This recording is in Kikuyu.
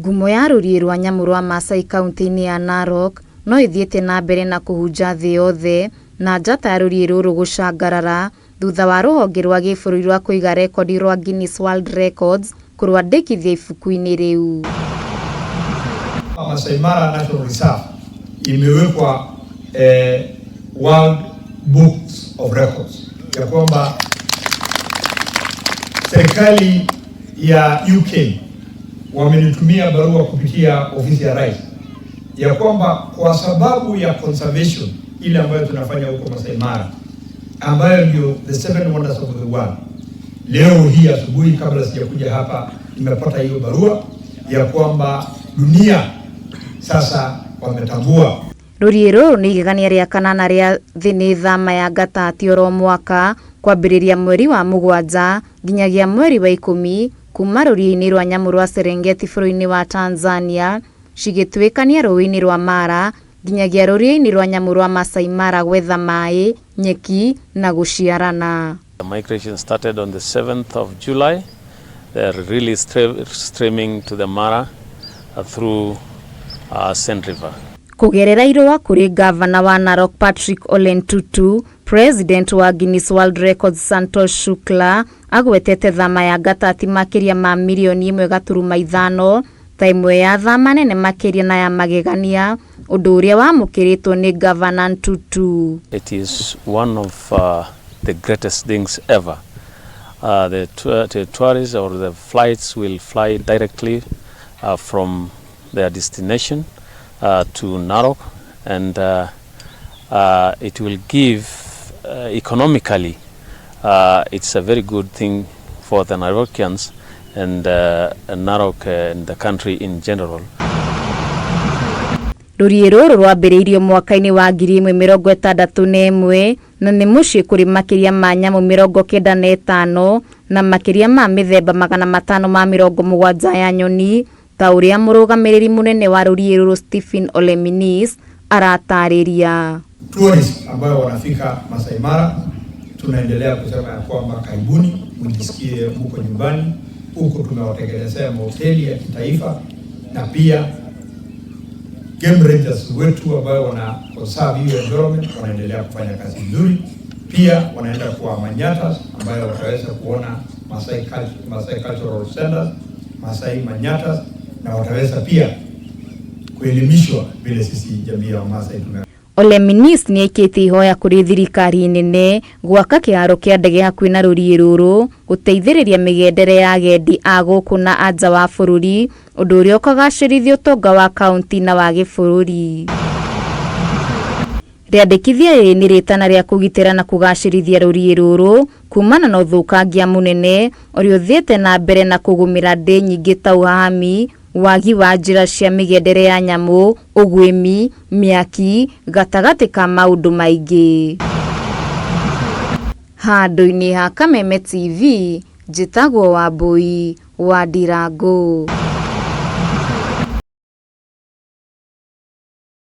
Ngumo ya rũriĩ rwa nyamũ rwa Maasai kauntĩ-inĩ ya Narok no ĩthiĩte na mbere na kũhunja thĩ yothe na njata ya rũriĩ rũrũ gũcangarara thutha wa rũhonge rwa gĩbũrũri rwa kũiga rekondi rwa Guinness World Records kũrwandĩkithia ibuku-inĩ rĩu. Masai Mara National Reserve imewekwa World Books of Records ya kwamba serikali ya UK wamenitumia barua kupitia ofisi ya rais ya kwamba kwa sababu ya conservation ile ambayo tunafanya huko Masai Mara ambayo ndio the seven wonders of the world. Leo hii asubuhi kabla sijakuja hapa nimepata hiyo barua ya kwamba dunia sasa wametambua. Rũriĩ rũrũ nĩ igegania rĩa kanana rĩa thĩ nĩ thama ya ngatati oro mwaka kwambĩrĩria mweri wa 7 nginyagia mweri wa 10 kuma rũriĩ-inĩ rwa nyamũ rwa Serengeti bũrũri-inĩ wa Tanzania cigĩtuĩkania rũũĩ-inĩ rwa Mara nginyagia rũriĩ-inĩ rwa nyamũ rwa Masai Mara gwetha maĩ, nyeki na gũciarana. The migration started on the 7th of July. They are really streaming to the Mara through Sand River. Kũgerera irũa kũrĩ gavana wa Narok Patrick Ole Ntutu, President wa Guinness World Records Santosh Shukla agwetete thama ya ngatati makĩria ma mirioni 1.5 ta ĩmwe ya thama nene makĩria na ya magegania, ũndũ ũrĩa wamũkĩrĩtwo nĩ gavana Ntutu. It is one of the greatest things ever. The tourists or the flights will fly directly from their destination to Narok, and it will give economically, it's a very good thing for the Narokians and Narok and the country in general. Rũriĩ rũrũ rwambĩrĩirio mwaka-inĩ wa 1061 na nĩ mũciĩ kũrĩ makĩria ma nyamũ 95 na makĩria ma mĩthemba 570 ya nyoni ta ũrĩa mũrũgamĩrĩri mũnene wa rũriĩ rũrũ Stephen Oleminis aratarĩria. Tourists ambayo wanafika Masai Mara, tunaendelea kusema ya kwamba karibuni, mjisikie mko nyumbani. Huko tumewatengenezea mahoteli ya kitaifa na pia game rangers wetu ambayo wana conserve hiyo environment wanaendelea kufanya kazi nzuri. Pia wanaenda kwa Manyatas ambayo wataweza kuona Masai Cultural Centers, Masai Manyatas, na wataweza pia kuelimishwa vile sisi jamii ya Masai tume Oleminis nĩ aikĩtie ihoya kũrĩ thirikari nene gwaka kĩharo kĩa ndege hakuhĩ na rũriĩ rũrũ gũteithĩrĩria mĩgendere ya agendi a gũkũ na a nja wa bũrũri, ũndũ ũrĩa ũkagacĩrithia ũtonga wa kaunti na wa gĩbũrũri. Rĩandĩkithia rĩrĩ nĩ rĩtana rĩa kũgitĩra na kũgacĩrithia rũriĩ rũrũ kumana na ũthũkangia mũnene ũrĩa ũthiĩte na mbere na kũgũmĩra ndĩ nyingĩ ta ũhahami, wagi wa njĩra cia mĩgendere ya nyamũ, ũguĩmi, mĩaki, gatagatĩ ka maũndũ maingĩ. Handũ-inĩ ha Kameme TV, njĩtagwo Wambui wa Ndirangũ.